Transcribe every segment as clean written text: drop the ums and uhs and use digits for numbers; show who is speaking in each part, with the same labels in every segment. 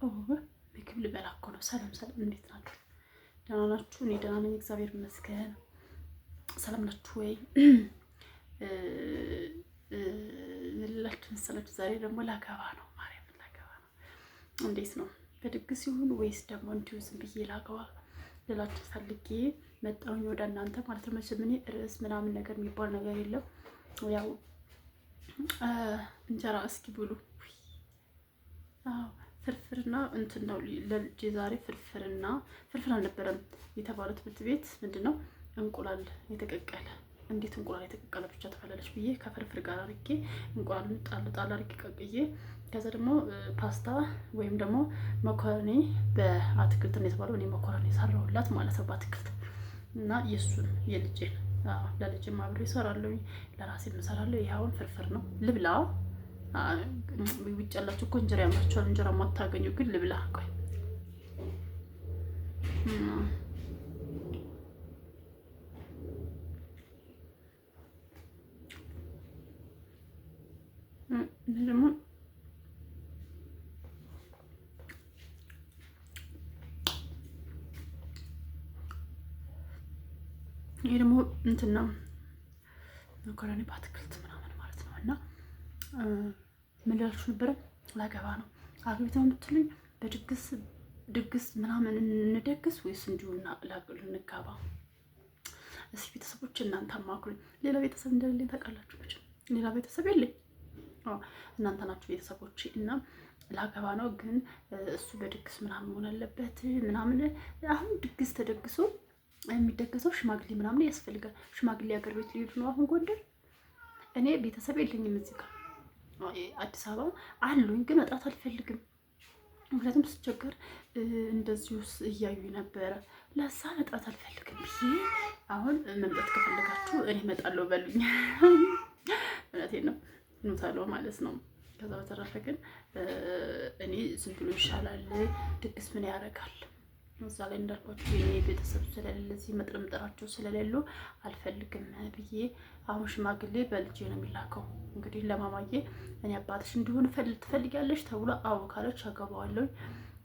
Speaker 1: ምግብ ልበላ እኮ ነው። ሰላም ሰላም፣ እንዴት ናችሁ? ደህና ናችሁ? እኔ ደህና ነኝ፣ እግዚአብሔር ይመስገን። ሰላም ናችሁ ወይ? ልላችሁ መሰላችሁ። ዛሬ ደግሞ ላገባ ነው፣ ማርያምን ላገባ ነው። እንዴት ነው በድግስ ይሁን ወይስ ደግሞ እንዲሁ ዝም ብዬ ላገባ ልላችሁ ፈልጌ መጣሁኝ ወደ እናንተ ማለት ነው። መቼም እኔ ርዕስ ምናምን ነገር የሚባል ነገር የለም። ያው እንጀራ እስኪ ብሉ። አዎ ፍርፍርና እንትን ነው ለልጄ ዛሬ ፍርፍርና ፍርፍር አልነበረም የተባለው ትምህርት ቤት ምንድን ነው እንቁላል የተቀቀለ። እንዴት እንቁላል የተቀቀለ ብቻ ትበላለች ብዬ ከፍርፍር ጋር አድርጌ እንቁላሉን ጣል ጣል አድርጌ ቀቅዬ ከዛ ደግሞ ፓስታ ወይም ደግሞ መኮረኒ በአትክልት ነው የተባለው። እኔ መኮረኒ ሰራሁላት ማለት ነው በአትክልት እና የእሱን የልጄን ለልጄም አብሬ እሰራለሁ፣ ለራሴም እሰራለሁ። ይሄ አሁን ፍርፍር ነው ልብላ። ውጭ ያላችሁ እኮ እንጀራ ያምራችኋል። እንጀራ ማታገኙ ግን ልብላ። ቆይ ደግሞ ይሄ ደግሞ እንትን ነው መኮረኒ በአትክልት ምናምን ማለት ነው። እና ምን ልላችሁ ነበረ? ላገባ ነው። አግቢት ነው የምትሉኝ? በድግስ ድግስ ምናምን እንደግስ ወይስ እንዲሁ ልንጋባ? እስኪ ቤተሰቦች እናንተ አማክሩኝ። ሌላ ቤተሰብ እንደሌለኝ ታውቃላችሁ መቼም ሌላ ቤተሰብ የለኝ፣ እናንተ ናችሁ ቤተሰቦች። እና ላገባ ነው፣ ግን እሱ በድግስ ምናምን መሆን አለበት ምናምን። አሁን ድግስ ተደግሶ የሚደገሰው ሽማግሌ ምናምን ያስፈልጋል። ሽማግሌ ሀገር ቤት ሊሄዱ ነው አሁን ጎንደር። እኔ ቤተሰብ የለኝም እዚህ ጋር አዲስ አበባ አሉኝ፣ ግን መጥራት አልፈልግም። ምክንያቱም ስቸገር እንደዚሁ እያዩ ነበረ። ለዛ መጥራት አልፈልግም ብዬ አሁን መምጣት ከፈለጋችሁ እኔ እመጣለሁ በሉኝ። እውነቴን ነው ኑታለሁ ማለት ነው። ከዛ በተረፈ ግን እኔ ዝም ብሎ ይሻላል። ድግስ ምን ያደርጋል? እዛ ላይ እንዳልኳችሁ የኔ ቤተሰብ ስለሌለ እዚህ መጥረምጠራቸው ስለሌሉ አልፈልግም ብዬ አሁን ሽማግሌ በልጄ ነው የሚላከው። እንግዲህ ለማማዬ እኔ አባትሽ እንዲሆን ትፈልጊያለሽ ተብሎ አዎ ካለች አገባዋለሁ።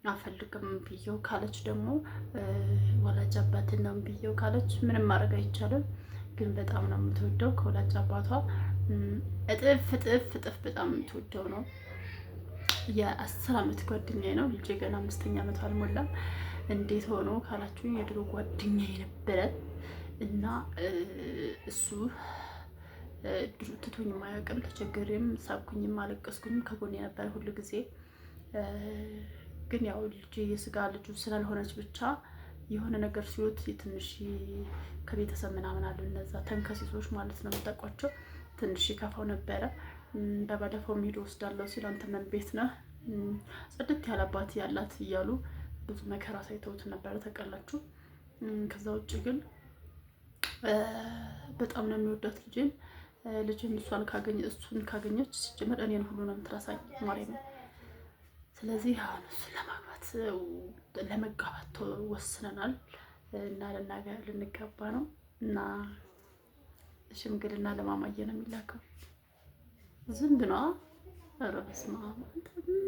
Speaker 1: አልፈልግም ብዬው ካለች ደግሞ ወላጅ አባትን ነው ብዬው ካለች ምንም ማድረግ አይቻልም። ግን በጣም ነው የምትወደው ከወላጅ አባቷ እጥፍ እጥፍ እጥፍ በጣም የምትወደው ነው። የ10 አመት ጓደኛዬ ነው። ልጄ ገና አምስተኛ አመቱ አልሞላም። እንዴት ሆኖ ካላችሁኝ የድሮ ጓደኛዬ ነበረ እና እሱ ትቶኝ አያውቅም። ተቸግሬም ሳብኩኝም አለቀስኩኝም ከጎኔ የነበረ ሁሉ ጊዜ። ግን ያው ልጄ የስጋ ልጁ ስላልሆነች ብቻ የሆነ ነገር ሲወት ትንሽ ከቤተሰብ ምናምን አሉ እነዛ ተንከሲሶች ማለት ነው የምጠቋቸው ትንሽ ይከፋው ነበረ። በባለፈው ሄዶ ወስዳለሁ ሲል አንተ ምን ቤት ነህ ጽድት ያለ አባት ያላት እያሉ ብዙ መከራ ሳይተውት ነበረ ተቀላችሁ። ከዛ ውጭ ግን በጣም ነው የሚወዳት ልጅን። ልጅን እሷን ካገኘ እሱን ካገኘች ሲጀመር እኔን ሁሉ ነው የምትረሳኝ ማርያም። ስለዚህ አሁን እሱን ለማግባት ለመጋባት ወስነናል እና ልንጋባ ነው እና ሽምግልና ለማማየ ነው የሚላከው። ዝም ነዋ። ኧረ በስመ አብ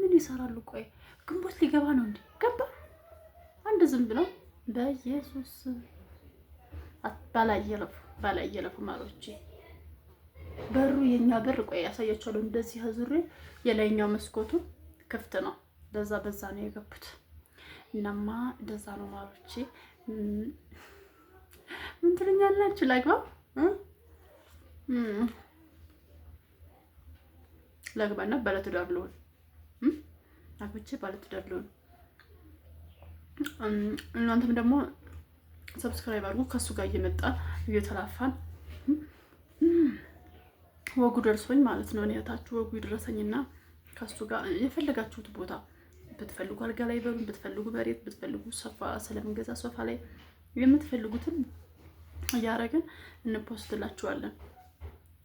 Speaker 1: ምን ይሰራሉ? ቆይ ግንቦት ሊገባ ነው እንዴ? ገባ። አንድ ዝንብ ነው። በኢየሱስ ባላየለፉ ባላየለፉ ማሮቼ በሩ የኛ በር ቆይ ያሳያቸዋለሁ። እንደዚህ አዙሬ የላይኛው መስኮቱ ክፍት ነው። ለዛ በዛ ነው የገቡት። እናማ እንደዛ ነው ማሮቼ። ምን ትሉኛላችሁ? ላግባ ላግባና ባለትዳር ልሆን፣ አግብቼ ባለትዳር ልሆን። እናንተም ደግሞ subscribe አድርጉ። ከእሱ ጋር እየመጣ እየተላፋን ወጉ ደርሶኝ ማለት ነው። እኔ እህታችሁ ወጉ ይድረሰኝና ከእሱ ጋር የፈለጋችሁት ቦታ ብትፈልጉ አልጋ ላይ በሉን፣ ብትፈልጉ መሬት፣ ብትፈልጉ ሶፋ ስለምንገዛ ሶፋ ላይ የምትፈልጉትን እያደረግን እንፖስትላችኋለን።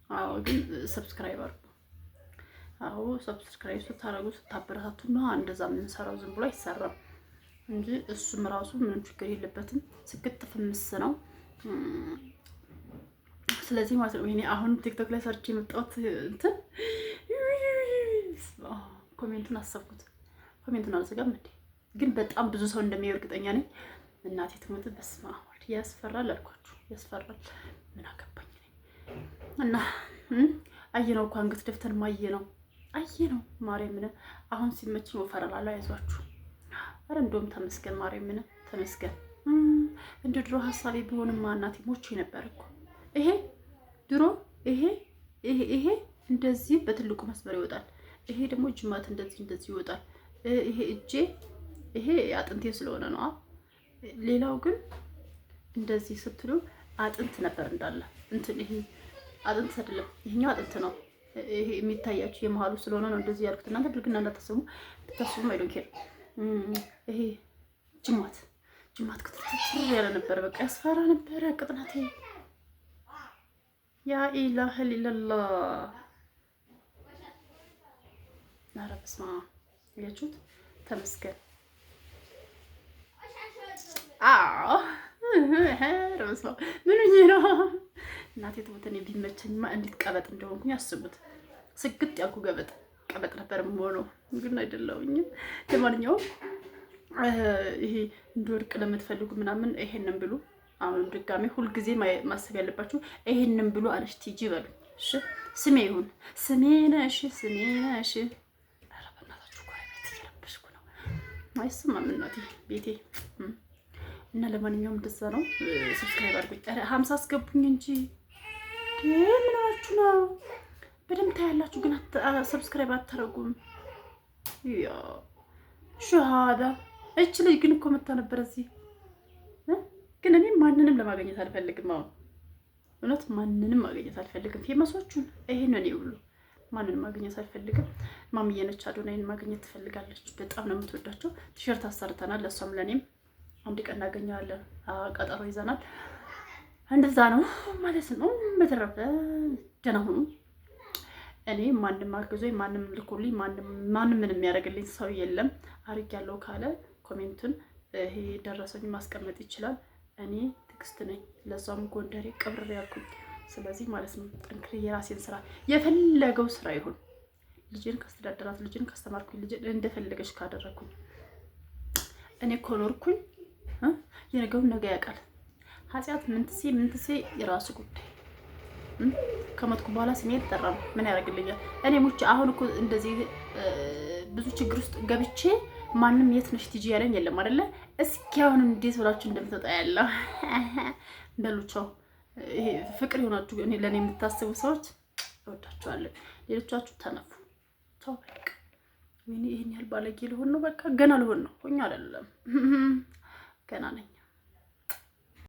Speaker 1: አዎ ግን subscribe አድርጉ። አዎ subscribe ስታደርጉ ስታበረታቱ ነው እንደዛ የምንሰራው። ዝም ብሎ አይሰራም እንጂ እሱም ራሱ ምንም ችግር የለበትም። ስግጥ ፍምስ ነው። ስለዚህ ማለት ነው እኔ አሁን ቲክቶክ ላይ ሰርቼ የመጣሁት እንትን comment ኡን አሰብኩት። Comment ኡን አልዘጋም እንዴ? ግን በጣም ብዙ ሰው እንደሚያየው እርግጠኛ ነኝ። እናቴ ትሙት፣ በስመ አብ ያስፈራል አልኳችሁ፣ ያስፈራል። ምን አገባኝ እና አየነው እኮ አንገት ደፍተን ማየ ነው አየ ነው። ማርያምን አሁን ሲመችኝ ወፈራላለሁ። አይዟችሁ። ኧረ እንደውም ተመስገን፣ ማርያምን ተመስገን። እንደ ድሮ ሀሳቤ ቢሆንማ እናቴ ሞቼ ነበር እኮ። ይሄ ድሮ ይሄ ይሄ ይሄ እንደዚህ በትልቁ መስመር ይወጣል። ይሄ ደግሞ ጅማት እንደዚህ እንደዚህ ይወጣል። ይሄ እጄ ይሄ አጥንቴ ስለሆነ ነው። ሌላው ግን እንደዚህ ስትሉ አጥንት ነበር እንዳለ እንትን። ይሄ አጥንት አይደለም፣ ይሄኛው አጥንት ነው። ይሄ የሚታያችሁ የመሀሉ ስለሆነ ነው እንደዚህ ያልኩት። እናንተ ብልግና እንዳታስቡ፣ ብታስቡም I don't care። ይሄ ጅማት ጅማት ክትትር ያለ ነበረ። በቃ ያስፈራ ነበረ ቅጥነቴ። ያ ኢላሀ ኢለላህ። ኧረ በስመ አብ አያችሁት? ተመስገን። አዎ ኧረ በስመ አብ ምን ሆኜ ነው? እናቴ ትሙት እኔ ቢመቸኝማ እንዴት ቀበጥ እንደሆንኩኝ አስቡት። ስግጥ ያልኩ ገበጥ ቀበጥ ነበር የምሆነው፣ ግን አይደለሁኝም። ለማንኛውም ይሄ እንዲወድቅ ለምትፈልጉ ምናምን ይሄንን ብሉ። አሁንም ድጋሜ ሁልጊዜ ማሰብ ያለባችሁ ይሄንን ብሉ አለች ቲጂ በሉ። እሺ ስሜ ይሁን ስሜ ነሽ ስሜ ነሽ። ኧረ በእናታችሁ ጎረቤት እየረበሽኩ ነው። አይሰማም እናቴ ቤቴ እና ለማንኛውም እንደዛ ነው። Subscribe አድርጉኝ። ኧረ 50 አስገቡኝ እንጂ ምን ሆናችሁ ነው? በደንብ ታያላችሁ፣ ግን subscribe አታረጉም። ያ ሸሃዳ እች ልጅ ግን እኮ መታ ነበር እዚህ። ግን እኔ ማንንም ለማግኘት አልፈልግም። አሁን እውነት ማንንም ማግኘት አልፈልግም። Famous ኦቹን ይሄንን ይብሉ፣ ማንንም ማግኘት አልፈልግም። ማምዬ ነች አዶናይን ማግኘት ትፈልጋለች። በጣም ነው የምትወዳቸው። ቲሸርት አሰርተናል፣ ለእሷም ለእኔም። አንድ ቀን እናገኘዋለን። ቀጠሮ ይዘናል። እንደዛ ነው ማለት ነው። በተረፈ ደህና ሁኑ። እኔ ማንም አግዞኝ፣ ማንም ልኮልኝ፣ ማንም ምንም የሚያደርግልኝ ሰው የለም። አርግ ያለው ካለ comment ኡን ይሄ ደረሰኝ ማስቀመጥ ይችላል። እኔ ትዕግስት ነኝ። ለዛም ጎንደሬ ቅብርር ያልኩኝ። ስለዚህ ማለት ነው ጠንክሬ የራሴን ስራ የፈለገው ስራ ይሁን ልጅን ካስተዳደራት፣ ልጅን ካስተማርኩኝ፣ ልጅን እንደፈለገች ካደረግኩኝ፣ እኔ ከኖርኩኝ የነገውን ነገ ያውቃል። ኃጢአት ምንትሴ ምንትሴ የራሱ ጉዳይ። ከሞትኩ በኋላ ስሜ አይጠራም። ምን ያደርግልኛል? እኔ ሙቼ አሁን እኮ እንደዚህ ብዙ ችግር ውስጥ ገብቼ ማንም የት ነሽ ቲጂ ያለኝ የለም አይደለ? እስኪ አሁን እንዴት ብላችሁ እንደምትወጣ ያለው በሉቻው። ይሄ ፍቅር የሆናችሁ እኔ ለእኔ የምታስቡ ሰዎች እወዳችኋለሁ። ሌሎቻችሁ ተነፉ። ቻው በቃ። ወይኔ ይሄን ያህል ባለጌ ልሆን ነው? በቃ ገና ልሆን ነው። ሆኛ አይደለም ገና ነኝ።